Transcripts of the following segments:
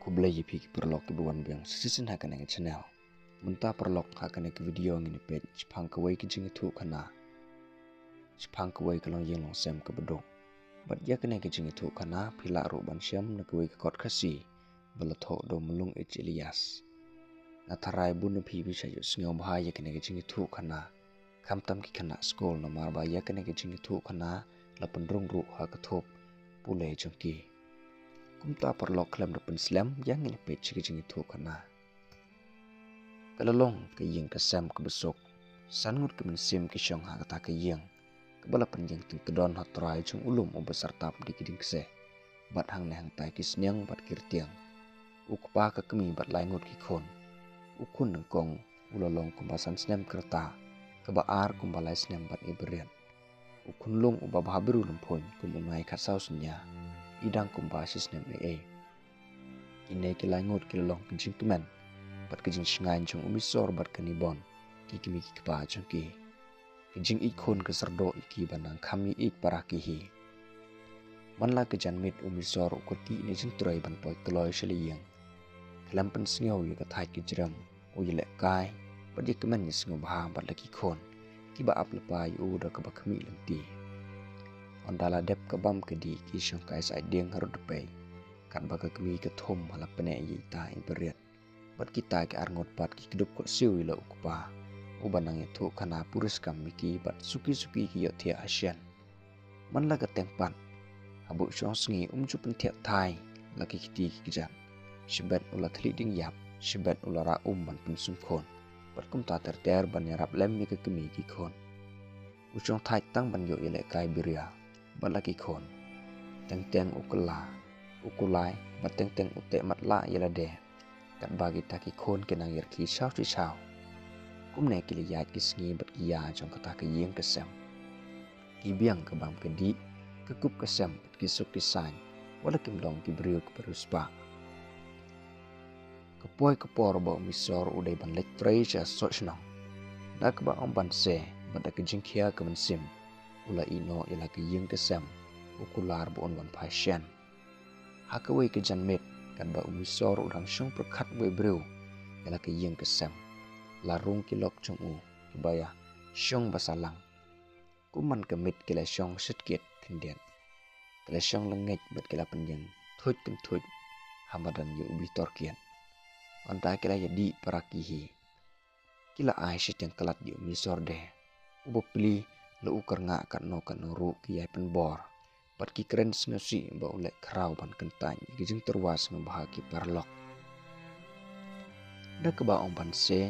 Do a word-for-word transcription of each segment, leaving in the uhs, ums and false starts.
Khublei ïa phi ki paralok kiba wan biang sa shisien ha kane ka channel. Mynta paralok, ha kane ka video ngin ïa peit shaphang kawei ka jingïathuhkhana shaphang kawei ka longïing longsem kaba duk. Bad ïa kane ka jingïathuhkhana phi lah ruh ban shem na kawei ka kot Khasi ba la thoh da u Myllung H Elias. Nga tharai bun na phi phi shu ïohsngew bha ïa kane ka jingïathuhkhana, khamtam ki khynnah skul, namar ba ïa kane ka jingïathuhkhana la pynrung ruh ha ka thup pule jong ki. Kumta paralok, khlem da pynslem, ïa ngin ïa peit sha ka jingïathuhkhana. Ka la long ka ïing ka sem kaba suk. San ngut ki mynsiem ki shong ha kata ka ïing kaba la pynïeng tyngkdon ha trai jong u lum uba syrtap da ki dieng kseh, bad hangne hangtai ki sniang bad ki rtiang. U kpa ka kmie bad lai ngut ki khun. U khun nyngkong u la long kumba san snem ka rta, kaba ar kumba lai snem bad i bariat. U khunlung uba bha briew lymphuiñ kum u nai khatsaw synñia, i dang kumba shi snem ei ei. Kine ki lai ngut ki la long ka jingkmen bad ka jingshngaiñ jong u Misor bad ka Nibon, ki kmie ki kpa jong ki. Ka jingïeit khun ka syrdoh ïa ki ba nang kham ïeit para ki hi. Man la ka janmiet u Misor u kyrkieh ne jingtrei ban poi kloi sha la ïing. Khlem pynsngew ïa ka thait ka jrem, u ïalehkai bad ïakmen ïasngewbha bad la ki khun kiba ap lypa ïa u da kaba khmih lynti. Ynda la dep ka bam ka dih ki shong kai sait dieng harud dpei, katba ka kmie ka thum ha la pneh ïa ita i bariat. Bad kita ki arngut pat ki kdup khohsiew ïa la u kpa uba nang ïathuhkhana puriskam ïa ki bad suki suki ki ïohthiah ha shen. Man la ka teng pat, haba u shong sngi um ju pynthiah thai la ki kti ki kjat. Shibit u la thylliej dieng ïap, shibit u la rah um ban pynsum khun, bad kumta ter ter ban ïarap lem ïa ka kmie ki khun. U shong thait tang ban ïoh ïalehkai biria bad la ki khun. Teng teng u kylla, u kulai, bad teng teng u teh matlah ïa lade, katba kita ki khun ki nang ïarkhie shaw shi shaw. Kumne ki la ïaid ki sngi bad ki ïa jong kata ka ïing ka sem. Ki biang ka bam ka dih, ka kup ka sem bad ki suk ki saiñ, wat la kim long ki briew kiba riewspah. Ka poi ka por ba u Misor u dei ban leit trei sha soh shnong. Da kaba ong ban se bad da ka jingkhia ka mynsiem, u la ïeh noh ïa la ka ïing ka sem, u kular ba un wan phai shen. Ha kawei ka janmiet, katba u Misor u dang shong pyrkhat wei briew ïa la ka ïing ka sem, la rung ki lok jong u kiba ïa shong ba salang. Kum man ka miet ki la shong shitkiet khyndiat. Ki la shong lyngngeit bad ki la pynïeng thuit kynthuit ha madan ïa u bitor kiat. Ynda ki la ïadih para ki hi, ki la ai shiteng khlad ïa u Misor de, uba plie la u kyrngah katno katno ruh ki ïai pynbor bad ki kren sngewsih ba u leh khraw ban kyntait ïa ki jingtyrwa sngewbha ki paralok. Da kaba ong ban se,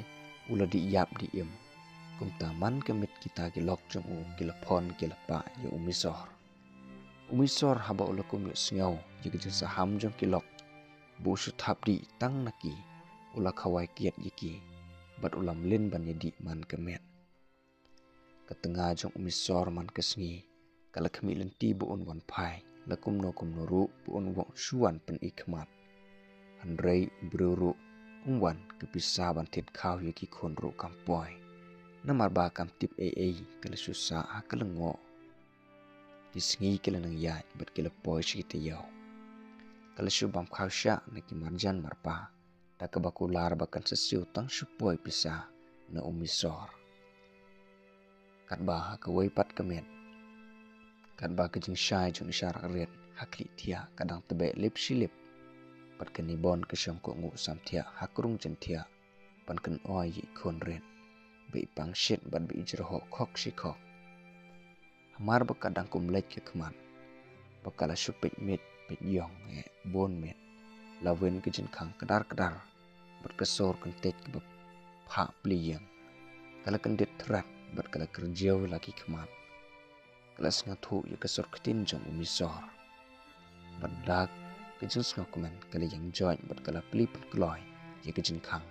u la dih ïap dih im. Kumta man ka miet kita ki lok jong u ki la phon ki la pah ïa u Misor. U Misor haba u la kum ïohsngew ïa ka jingsaham jong ki lok ba u shu thap dih tang na ki, u la khawai kiad ïa ki bad u la mlien ban ïadih man ka miet. Ka tnga jong u Misor man ka sngi ka la khmih lynti ba un wan phai, la kumno kumno ruh ba un wan shu wan pyni khmat. Hynrei u briew ruh um wan, ka pisa ban thied khaw ïa ki khun ruh kam poi. Namar ba kam tip ei ei, ka la shu sah ha ka lyngngoh. Ki sngi ki la nang ïaid bad ki la poi sha ki taïew. Ka la shu bam khaw shah na ki marjan marpa, da kaba kular ba kan sa siew tang shu poi pisa na u Misor. Katba ha kawei pat ka miet, katba ka jingshai jong i Sharak Riat ha khlieh thiah ka dang tbeh lip shi lip, bad ka Nibon ka shong kohnguh sam thiah ha krung jynthiah ban kynoi ïa i khun riat ba i pang shit bad ba i jrhoh khok shi khok. Hamar ba ka dang kum leit ka khmat, ba ka la shu peit miet peit ïong eh bun miet, la win ka jingkhang kdar kdar bad ka sur kyntait kaba phah plie ïeng. Ka la kyndit thret bad ka la kyrjiaw la ki khmat. Ka la sngewthuh ïa ka sur ktien jong u Misor. Bad da ka jingsngewkmen ka la ïeng joit bad ka la plie pynkloi ïa ka jingkhang.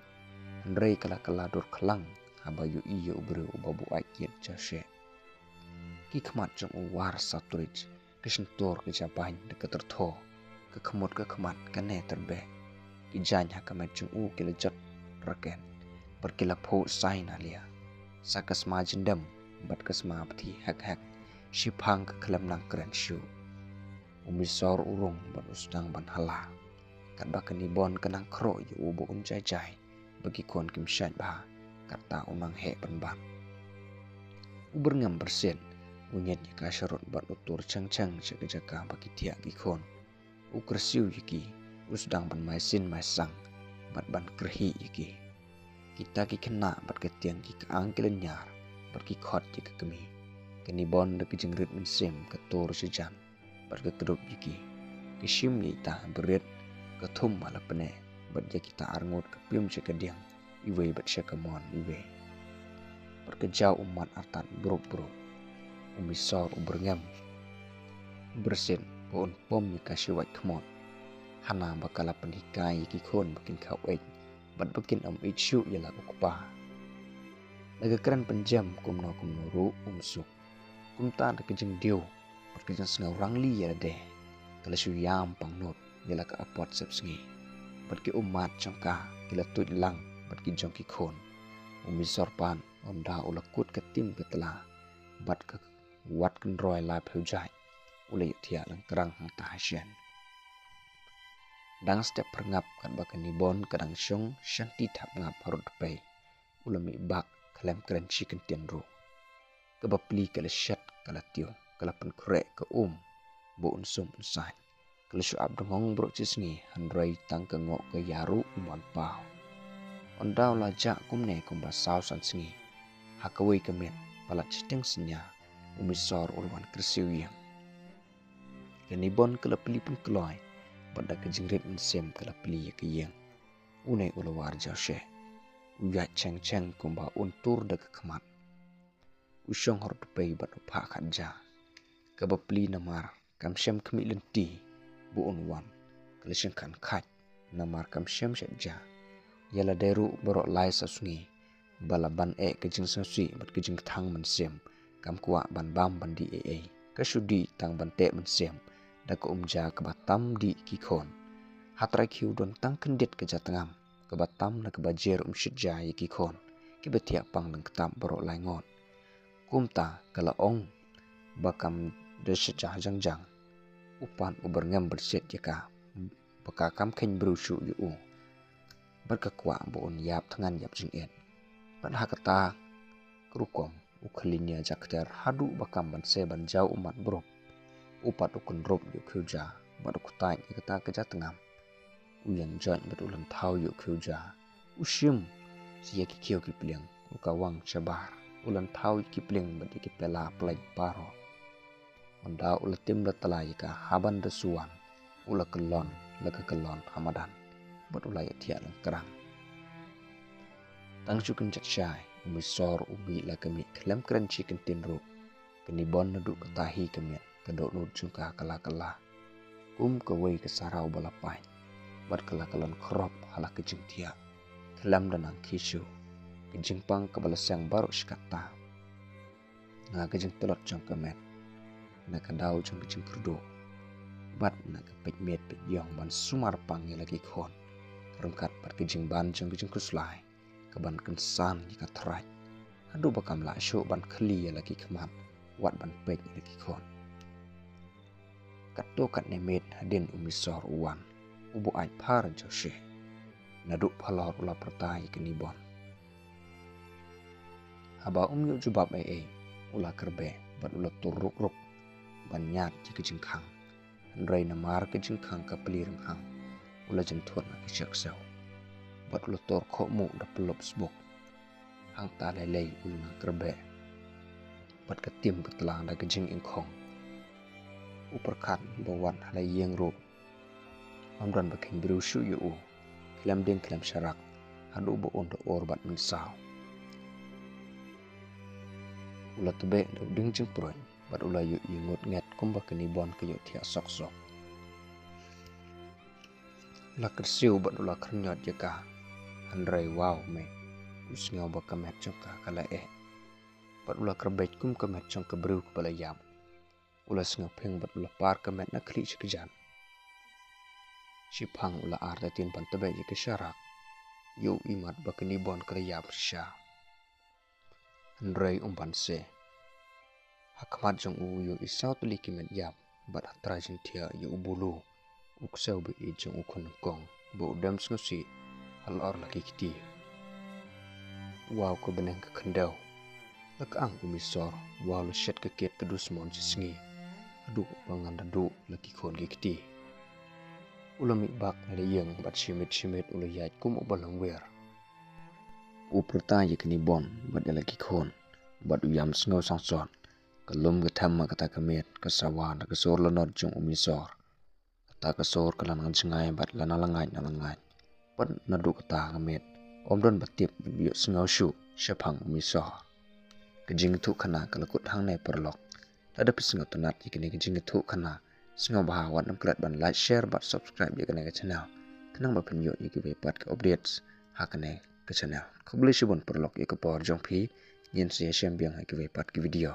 Hynrei ka la kylla dur khlang haba ïohi ïa u briew uba buaid kiad jasheh. Ki khmat jong u war satwrij, ka shyntur ka jabain da ka tyrtho, ka khmut ka khmat kane tyrbe. Ki jaiñ ha ka met jong u ki la jot raket bad ki la phuh sai na lia. Sa ka sma jyndem bad ka sma bthi hek hek, shiphang ka khlem nang kren shuh. U Misor u rung bad u sdang ban hala. Katba ka Nibon ka nang khroh ïa u ba un jai jai, ba ki khon kim shait bha, kata u nang heh pynban. U Byrngem Byrsiet u ñiad ïa ka sharud bad u tur chang chang sha ka jaka ba ki thiah ki khon. U kyrsiew ïa ki, u sdang ban mai sin mai sang bad ban kyrhieh ïa ki. Kita ki khynnah bad ka tieng ki kyang ki lyniar bad ki khot ïa ka kmie. Ka Nibon da ka jingrit mynsiem ka tur sha jan bad ka kdup ïa ki. Ka shim ïa ita ha brit, ka thum ha la pneh bad ïa kita arngut ka piem sha ka dieng iwei bad sha ka mon iwei. Bad ka jaw ummat artat brup brup. U Misor u Byrngem Byrsiet ba un pom ïa ka shiwait khmut. Hana ba ka la pynhikai ïa ki khon ba kin khaw eit bad ba kin ym eit shuh ïa la u kpa. La ka kren pynjem kumno kumno ruh um suk. Kumta da ka jingdiew bad ka jingsngew rangli ïa lade, ka la shu ïam pangnud ïa la ka apot sepsngi. Bad ki ummat jong ka ki la tuid lang bad ki jong ki khon. U Misor pat ynda u la kut ka tim ka tla bad ka wat kynroi lai phew jait, u la ïohthiah lyngkrang hangta hashen. Dang step pyrngap katba ka Nibon ka dang shong shanti thap ngap harud pei, u la mih bak khlem kren shi kyntien ruh. Kaba pli ka la shet ka la tiew, ka la pynkhreh ka um ba un sum un saiñ. Ka la shu ap dngong baroh shi sngi, hynrei tang ka ngoh ka ïa ruh um wan paw. Ynda u la jah kumne kumba saw san sngi, ha kawei ka miet palat shiteng synñia, u Misor u la wan kyrsiew ïing. Ka Nibon ka la pli pynkloi bad da ka jingrit mynsiem ka la pli ïa ka ïing. Une u la war jaw sheh, u ïaid cheng cheng kumba un tur da ka khmat. U shong harud pei bad u phah khatja. Kaba pli namar kam shem khmih lynti ba un wan, ka la shongkhan khait namar kam shem shet ja. Ïa lade ruh baroh lai saw sngi ba la ban eh ka jingsngewsih bad ka jingkthang mynsiem, kam kwah ban bam ban dih ei ei. Ka shu dih tang ban teh mynsiem da ka umja kaba tam dih ki khon. Ha trai khiew don tang kyndit ka jatngam kaba tam na kaba jer um shit ja ïa ki khon kiba thiah pang lyngktap baroh lai ngut. Kumta ka la ong ba kam da shet ja jang jang. U pat u Byrngem Byrsiet ïa ka ba ka kam kheiñ briew shuh ïa u bad ka kwah ba un ïap thngan ïap jingit. Bad ha kata ka rukom u khlieh ïa jakter haduh ba kam ban se ban jaw ummat brup. U pat u kynrup ïa u khiew ja bad u ktait ïa kata ka jatngam. U ïeng joit bad u lynthaw ïa u khiew ja. U shim sa ïa ki khiew ki pliang, u kawang shabar. U lynthaw ïa ki pliang bad ïa ki pela plait baroh. Ynda u la tim la tla ïa ka, haba da shu wan, u la kyllon la ka kyllon ha madan bad u la ïathiah lyngkrang. Tang shu kynjat shai, u Misor u mih la ka mih khlem kren shi kyntien ruh. Ka Nibon naduh kata hi ka miet, ka dohnud jong ka ka la kylla kum kawei ka saraw ba la pait bad ka la kyllon khrop ha la ka jingthiah. Khlem da nang khie shuh, ka jingpang kaba la seng baroh shi katta na ka jingtlot jong ka met, na ka daw jong ka jingkyrduh bad na ka peit miet peit ïong ban sumar pang ïa la ki khon, ryngkat bad ka jingban jong ka jingkhuslai ka ban kynsan ïa ka thraj. Haduh ba kam lah shuh ban khlieh ïa la ki khmat wat ban peit ïa la ki khon. Katto katne miet hadien u Misor u wan, u buaid phar jaw shai. Naduh phalor u la pyrta ïa ka Nibon. Haba um ïoh jubab ei ei, u la kyrbe bad u la tur ruk ruk ban ñiad ïa ka jingkhang. Hynrei namar ka jingkhang ka plie rynghang, u la jynthut na ka shiak sew bad u la tur khohmuh da pyllup sbuk. Hangta lei lei u la nang kyrbe bad ka tim ka tla da ka jingïngkhong. U pyrkhat ba wat ha la ïing ruh ym don ba kheiñ briew shuh ïa u, khlem dieng khlem sharak, haduh ba un da ur bad mynsaw. U la tbeh da u dieng jingpruid bad u la ïohi ngut nget kumba ka Nibon ka ïohthiah sok sok. U la kyrsiew bad u la khyrñiot ïa ka. Hynrei wow me, u sngew ba ka met jong ka ka la eh bad u la kyrbeit kum ka met jong ka briew kaba la ïap. U la sngew phing bad u la par ka met na khlieh sha ka jan. Shiphang u la artatien ban tbeh ïa ka sharak, ïoh u imat ba ka Nibon ka la ïap shisha. Hynrei um ban se. Ha khmat jong u ïoh i saw tylli ki met ïap bad ha trai jingthiah ïoh u bulu, U ksew ba ïeit jong u khun nyngkong ba u dem sngewsih halor la ki kti. Wow ka bneng ka khyndew. La ka ang u Misor, wow la shet ka kiet ka dusmon shi sngi. Haduh ba ngan da duh la ki khun ki kti. U la mih bak na la ïing bad shimit shimit u la ïaid kum uba longwer. U pyrta ïa kine bon bad ïa la ki khun bad u ïam sngew sangsot. Ka lum ka them ha kata ka miet ka sawa da ka sur lanot jong u Misor. Kata ka sur ka la nang jngai bad la nang langait nang langait. Bad naduh kata ka miet ym don ba tip bad ba ïohsngew shuh shaphang u Misor. Ka jingïathuh khana ka la kut hangne paralok. Lada phi sngewtynnat ïa kane ka jingïathuh khana, sngewbha wat nym klet ban like, share bad subscribe ïa kane ka channel. Khnang ba phin ïoh ïa kiwei pat ki updates ha kane ka channel. Khublei shibun paralok ïa ka por jong phi. Ngin sa ïashem biang ha kiwei pat ki video.